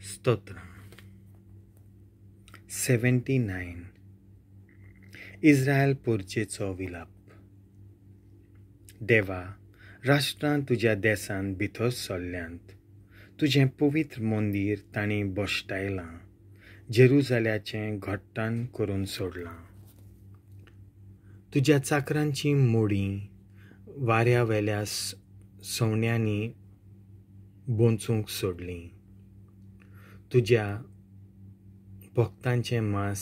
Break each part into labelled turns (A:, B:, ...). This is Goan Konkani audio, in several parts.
A: स्तोत्रां. 79. इस्रायल पोरचेचो विलाप. देवा, राष्ट्रां तुज्या देसान भितर सरल्यांत, तुजें पवित्र मंदीर तांणी भश्टायलां, जेरुजाल्याचें घट्टान करून सोडलां. तुज्या चाकरांची मोडीं वाऱ्या वेल्या सवण्यांनी बोंचूंक सोडलीं, तुज्या भक्तांचें मांस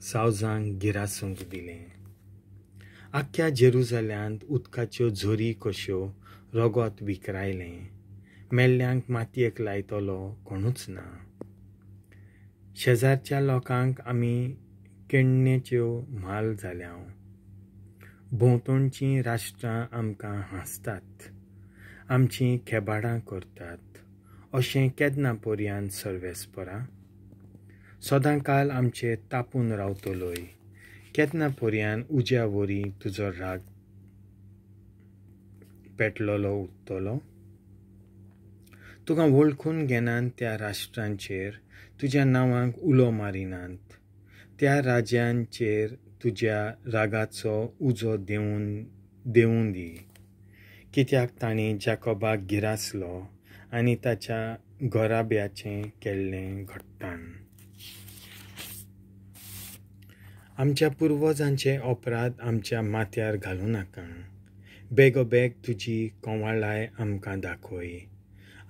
A: सावजांक गिरासूंक दिलें. आख्ख्या जेरुजाल्यांत उदकाच्यो झरी कश्यो रगत विकरायलें, मेल्ल्यांक मातयेक लायतलो कोणूच ना. शेजारच्या लोकांक आमी केण्णेच्यो म्हाल जाल्या, भोंवतणचीं राष्ट्रां आमकां हांसतात, आमचीं खेबाडां करतात. अशें केन्ना पर्यान सर्वेस्परा? सदां काल आमचेर तापून रावतलोय? केन्ना पर्यान उज्या वरी तुजो राग पेटलोलो उरतलो? तुका वळखून घेनात त्या राष्ट्रांचेर तुज्या नांवाक उलो मारिनात, त्या राज्यांचेर तुज्या रागाचो उजो देवूं दी. कित्याक तांणी जाकोबाक गिरासलो आनी ताच्या घराब्याचें केल्लें घट्टान. आमच्या पुर्वजांचे अपराध आमच्या माथ्यार घालूं नाका, बेगोबेग तुजी कंवाळाय आमकां दाखय.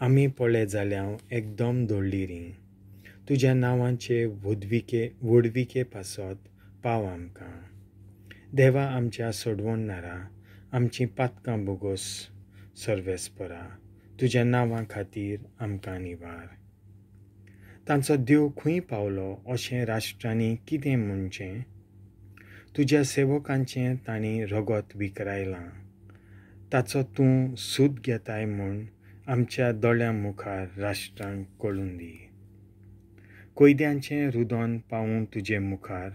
A: आमी पळय जाल्यार एकदम दळडिरी, तुज्या नांवाचे व्हडविके पासत पाव आमकां. देवा आमच्या सोडवणणारा, आमचीं पातकां बोगोस सर्वेस्परा, तुज्या नांवा खातीर आमकां निवार. तांचो देव खंय पावलो अशें राष्ट्रांनी कितें म्हणचें? तुज्या सेवकांचें तांणी रगत विकरायलां, ताचो तूं सूद घेताय म्हूण आमच्या दोळ्यां मुखार राष्ट्रांक कळून दी. कैद्यांचें रुदन पावूं तुजे मुखार,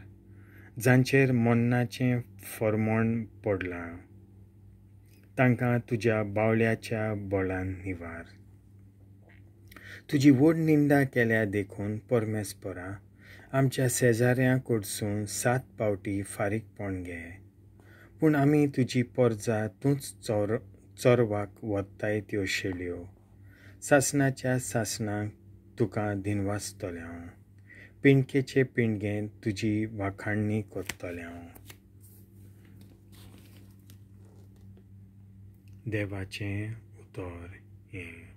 A: जांचेर मरणाचें फर्मण पडलां, तांकां तुज्या बावल्याच्या बळान निवार. तुजी व्हड निंदा केल्या देखून परमेस्परा, आमच्या शेजाऱ्यां कडसून 7 पावटी फारीकपण घे. पूण आमी तुजी परजा तूंच चोरवाक व्हरताय त्यो शेळयो. सासणाच्या सासणाक तुका दिनवासतलें हांव, पिंडकेचे पिंडगेंत तुजी वाखाणणी करतलें हांव. देवाचें उतर हें.